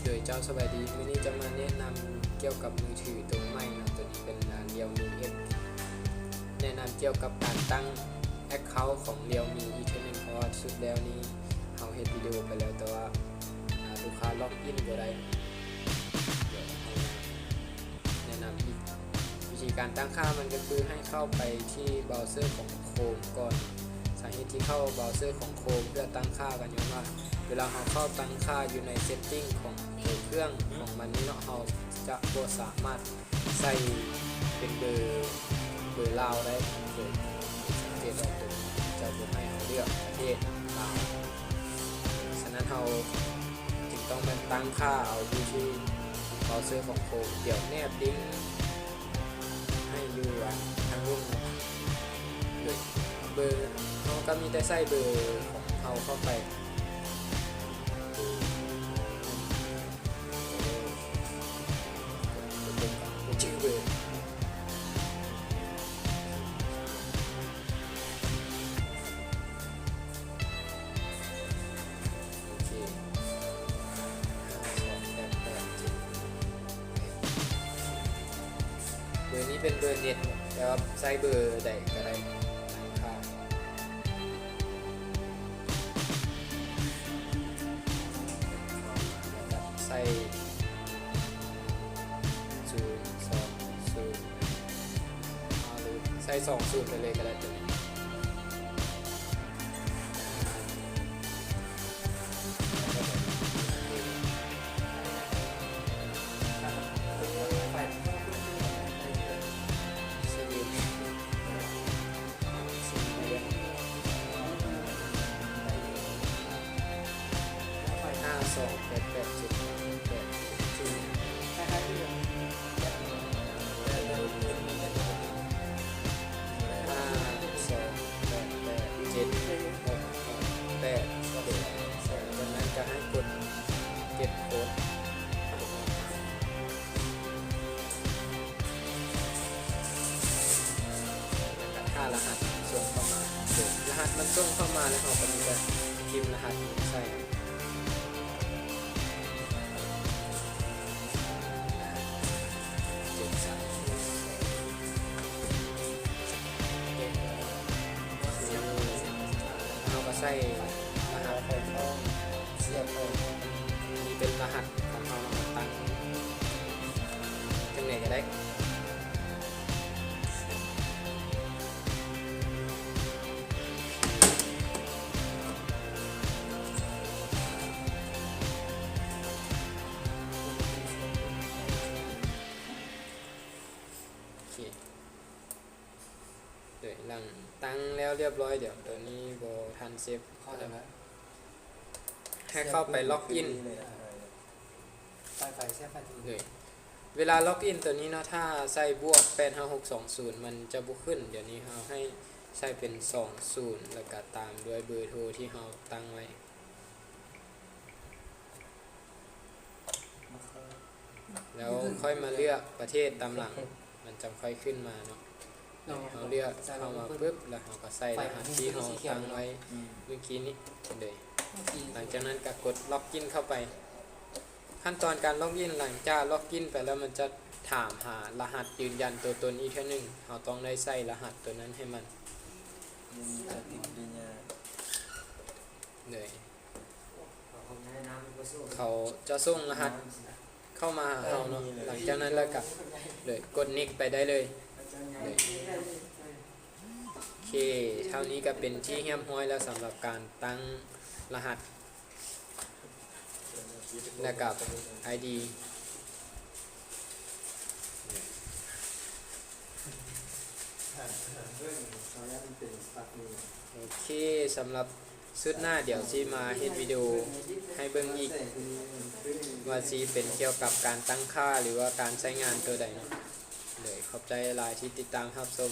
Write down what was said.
ໂດຍ ເຈົ້າສະບາຍດີ, ມື້ນີ້ຈະມາແນະນຳກ່ຽວກັບມືຖືໂຕໃໝ່ເນາະ, ໂຕນີ້ເປັນ ອ່າ Realme X ແນະນຳກ່ຽວກັບການຕັ້ງ account ຂອງ Realme ອີກເທື່ອໜຶ່ງ, ເພາະວ່າສຸດແລ້ວນີ້ເຮົາເຮັດວິດີໂອໄປແລ້ວ ແຕ່ວ່າ ອ່າ ລູກຄ້າ login ບໍ່ໄດ້. ດຽວເຮົາ ແນະນຳອີກ ວິທີການຕັ້ງຄ່າມັນກໍຄືໃຫ້ເຂົ້າໄປທີ່ເບຣາເຊີຂອງ Chrome ກ່ອນ. ສາເຫດທີ່ເຂົ້າເບຣາເຊີຂອງ Chrome ເພື່ອຕັ້ງຄ່າກໍຍ້ອນວ່າ ເວລາເຮົາເຂົ້າຕັ້ງຄ່າຢູ່ໃນ setting ຂອງຕົວເຄື່ອງຂອງມັນນີ້ເນາະ, ເຮົາຈະບໍ່ສາມາດໃສ່ເປັນເບີ ເບີລາວໄດ້ເລີຍ. ສັງເກດວ່າຕົວນີ້ຈະບໍ່ໃຫ້ເຮົາເລືອກປະເທດລາວ. ສະນັ້ນເຮົາຈຶ່ງຕ້ອງແມ່ນຕັ້ງຄ່າເອົາຢູ່ທີ່ເບຣາເຊີຂອງ Chrome. ດຽວແນບລິງໃຫ້ຢູ່ ອ່າ ທາງລຸ່ມເນາະ. ໂດຍເບີ ເຮົາກໍມີແຕ່ໃສ່ເບີຂອງເຮົາເຂົ້າໄປ. ໂອເຄ ຫ້າສອງແປດແປດເຈັດ ເບີນີ້ເປັນເບີເນັດເນາະ, ແຕ່ວ່າໃຊ້ເບີໃດກໍໄດ້. ໃສ່ ສູນສອງສູນ ເອົາ ຫຼືໃສ່ສອງສູນໄປເລີຍກໍໄດ້ຕົວນີ້. ຫ້າສອງແປດແປດເຈັດແປດ ຫ້າສອງແປດແປດເຈັດຫົກແປດ ຈາກນັ້ນກໍໃຫ້ກົດເກັບໂຄດ ແລ້ວກໍຖ້າລະຫັດສົ່ງເຂົ້າມາ. ໂດຍ ລະຫັດມັນສົ່ງເຂົ້າມາແລ້ວ ເຮົາກໍມີແຕ່ພິມລະຫັດນີ້ໃສ່. ເຮົາກໍໃສ່ລະຫັດ ນີ້ເປັນລະຫັດຂອງເຮົາເນາະ, ເຮົາຕັ້ງຈັ່ງໃດກໍໄດ້. ໂອເຄ ໂດຍຫຼັງຕັ້ງແລ້ວລຽບຮ້ອຍ, ດຽວໂຕນີ້ບໍ່ທັນເຊບ. ໃຫ້ເຂົ້າໄປລັອກອິນ. ເວລາລັອກອິນໂຕນີ້ເນາະ, ຖ້າໃສ່ບວກແປດຫ້າຫົກສອງສູນ ມັນຈະບໍ່ຂຶ້ນ. ດຽວນີ້ເຮົາໃຫ້ໃສ່ເປັນສອງສູນ ແລ້ວກະຕາມດ້ວຍເບີໂທທີ່ເຮົາຕັ້ງໄວ້. ແລ້ວຄ່ອຍມາເລືອກປະເທດຕາມຫຼັງ ມັນຈັ່ງຄ່ອຍຂຶ້ນມາເນາະ. ເຮົາເລືອກເຂົ້າມາປຶບ ແລ້ວເຮົາກໍໃສ່ລະຫັດທີ່ເຮົາຕັ້ງໄວ້ເມື່ອກີ້ນີ້ເລີຍ. ຫຼັງຈາກນັ້ນກໍກົດລັອກອິນເຂົ້າໄປ. ຂັ້ນຕອນການລັອກອິນ, ຫຼັງຈາກລັອກອິນໄປແລ້ວ ມັນຈະຖາມຫາລະຫັດຢືນຢັນຕົວຕົນອີກເທື່ອໜຶ່ງ. ເຮົາຕ້ອງໄດ້ໃສ່ລະຫັດຕົວນັ້ນໃຫ້ມັນ. ເລີຍ ເຂົາຈະສົ່ງລະຫັດເຂົ້າມາຫາເຮົາເນາະ. ຫຼັງຈາກນັ້ນແລ້ວກໍເລີຍກົດເນັກໄປໄດ້ເລີຍ. ໂອເຄ ເທົ່ານີ້ກໍເປັນທີ່ຮຽບຮ້ອຍແລ້ວ ສຳລັບການຕັ້ງລະຫັດ ແລະກໍ ໄອດີ. ໂອເຄ ສຳລັບຊຸດໜ້າ ດຽວຊິມາເຮັດວິດີໂອໃຫ້ເບິ່ງອີກ ວ່າຊິເປັນກ່ຽວກັບການຕັ້ງຄ່າ ຫຼືວ່າການໃຊ້ງານໂຕໃດເນາະ. ໂດຍ ຂອບໃຈຫຼາຍທີ່ຕິດຕາມຮັບຊົມ.